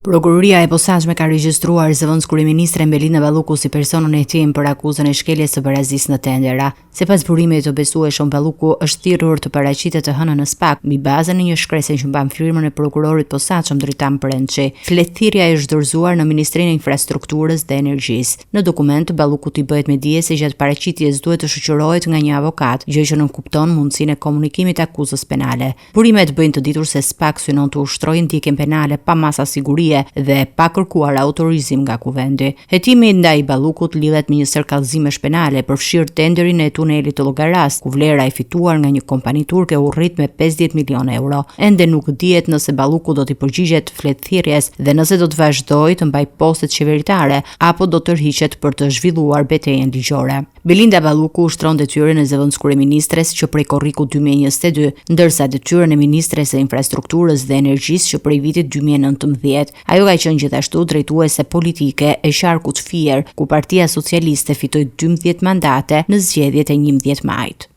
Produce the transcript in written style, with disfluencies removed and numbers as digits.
Prokuroria e Posaçme ka regjistruar zëvendëskryeministren Belinda Balluku si person nën hetim për akuzën e shkeljes së barazisë në tendera. Sipas burimit të besueshëm, Balluku është thirrur të paraqitet të hënën në SPAK mbi bazën e një shkrese që mban firmën e prokurorit të posaçëm Dritan Prençi. Fletëthirrja është dorëzuar në Ministrinë e Infrastrukturës dhe Energjisë. Në dokument, Ballukut i bëhet me dije se gjatë paraqitjes duhet të shoqërohet nga një avokat, gjë që nënkupton mundësinë e komunikimit të akuzës penale. Burimet bëjnë të ditur se SPAK synon të ushtrojë ndjekjen penale pa masa sigurie dhe pa kërkuar autorizim nga Kuvendi. Hetimi ndaj Ballukut lidhet me një sërë kallëzimesh penale, përfshirë tenderin e tunelit të Llogarasë, ku vlera e fituar nga një kompani turke u rrit me 50 milionë euro. Ende nuk dihet nëse Balluku do t'i përgjigjet fletëthirrjes dhe nëse do të vazhdojë të mbajë postet qeveritare apo do të tërhiqet për të zhvilluar betejën ligjore. Belinda Balluku ushtron detyrën e zëvendëskryeministres që prej korrikut 2022, ndërsa detyrën e ministres së Infrastrukturës dhe Energjisë që prej vitit 2019. Ajo ka qenë gjithashtu drejtuese politike e qarkut Fier, ku Partia Socialiste fitoi 12 mandate në zgjedhjet e 11 majit.